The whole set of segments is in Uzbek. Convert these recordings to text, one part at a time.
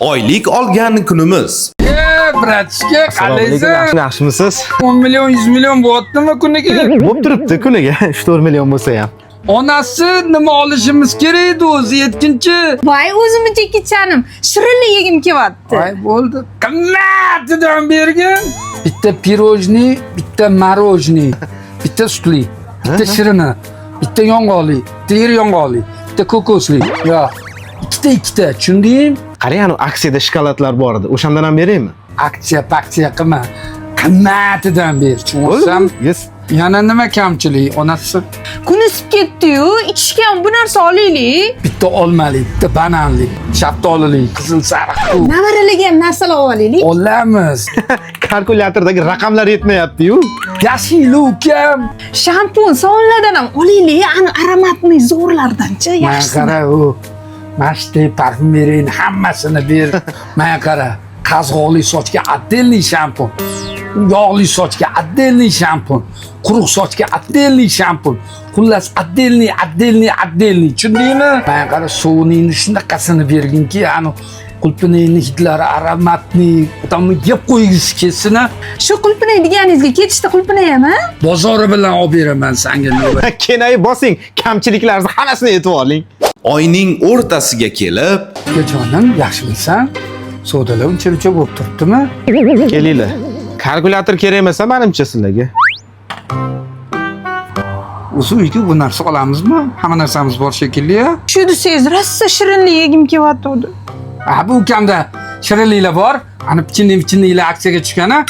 Oylik olgan kunimiz. Братишка, qalaysan? Yaxshimisiz? 10 million, 100 million bo'lyaptimi kuniga? Bo'lib turibdi kuniga 3-4 million bo'lsa ham. Onasi nima olishimiz kerak edi o'zi yetkinchi. Voy, o'zimni chekichanim. Shirinlik yegim kelyapti. Voy bo'ldi. Qimmatidan bergin. Bitta pirojni, bitta marojni, bitta sutli, bitta shirini, bitta yong'oqli, bitta yer yong'oqli, bitta kokosli. Yo, ikkita ikkita, tushundingmi? Qarang, anu aksiyada shokoladlar bor edi. O'shandan ham beraymi? Aksiya, paksiya qilma. Qimmatidan ber, tushunsan? Yes. Yana nima kamchilik onasi? Kun isib ketdi-yu, ichishga ham bu narsa olaylik. Bitta olmali, bitta bananli, shaftolili, qizil sariq. Nevaralarga ham narsalar olaylik. Olamiz. Kalkulyatordagi raqamlar yetmayapti-yu. Yashil ukam. Shampun, sovunlardan ham olaylik, ani aromatli zo'rlardanchi, Mana yaxshisi. qara u. Mashti, parfyumeriyani hammasini ber. Mana qara. Qazg'oqli sochga отдельный shampun. Yog'li sochga отдельный shampun. Quruq sochga отдельный shampun. Xullas отдельный, отдельный, отдельный. Tushundingmi? Mana qara suvningni shunaqasini berginki, ani qulpinayni hidlari aromatli, odamni yeb qo'ygisi kelsin. Shu qulpinay deganingizga ketishda qulpinay ham, a? Bozori bilan olib beraman sanga. Kenayib bosing, kamchiliklarni hammasini aytib oling. Oyning o'rtasiga kelib, Jonim, yaxshimisan? Savdolar uncha-muncha bo'lib turibdimi? Kelinglar. Kalkulyator kerak emas manimcha sizlarga. O'zi uyga bu narsa olamizmi? Hamma narsamiz bor shekilli. Ya. Shu desangiz, rosa shirinlik yegim kelyapti. Ha, bu ukamda shirinliklar bor. Ani pichinli-pichinlilar aksiyaga tushgan a.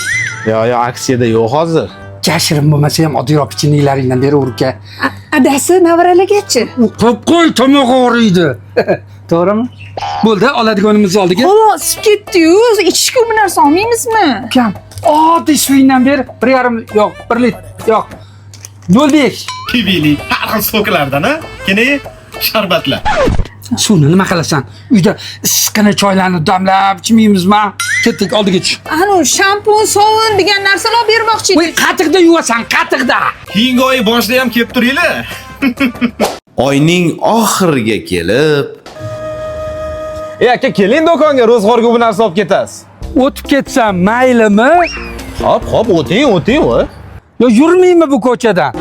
Yo, yo, aksiyada yo'q hozir. Jashirin bo'lmasa ham oddiyroq pichinlilaringdan beraver uka. Adasi nevaralargachi? U qo'yib qo'y, tomog'i og'riydi. To'g'rimi? Bo'ldi, oladiganimizni oldik. Havo isib ketdi-yu, ichishga bu narsa olmaymizmi? Ukam, oddiy suvingdan ber, 1,5 yo'q, 1 litr, yo'q. 0,5. Kivili har xil soklardan a keyin sharbatlar. Suvni nima qilasan? Uyda issiqqina choylarni damlab ichmaymizmi? Ketdik, oldiga tush. Anu shampun, sovun degan narsalar bermoqchi Voy, edik. qatiqda yuvasan, qatiqda. Keyingi oy boshida ham kelib turinglar. Oyning oxiriga kelib, Ey aka, keling do'konga, ro'zg'orga bu narsa olib ketasiz. O'tib ketsam maylimi? Hop, hop, o'ting, o'ting, voy. Yo yurmaymi bu ko'chadan?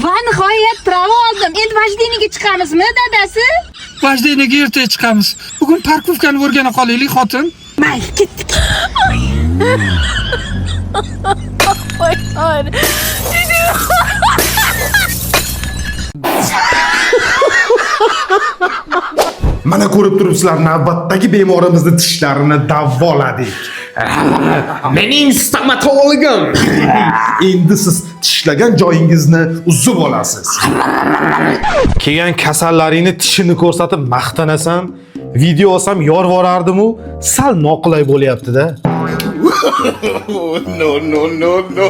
Va nihoyat pravo oldim. Endi vajdiniga chiqamizmi, dadasi? Vajdiniga ertaga chiqamiz. Bugun parkovkani o'rgana qolaylik, xotin. Mayli, ketdik. Mana ko'rib turibsizlar, navbatdagi bemorimizni tishlarini davoladik. Mening stomatologim. Endi siz tishlagan joyingizni uzib olasiz. Kelgan kasallaringni tishini ko'rsatib maqtanasan. Video olsam yorvorardim-u, sal noqulay bo'lyapti-da. No, no, no, no.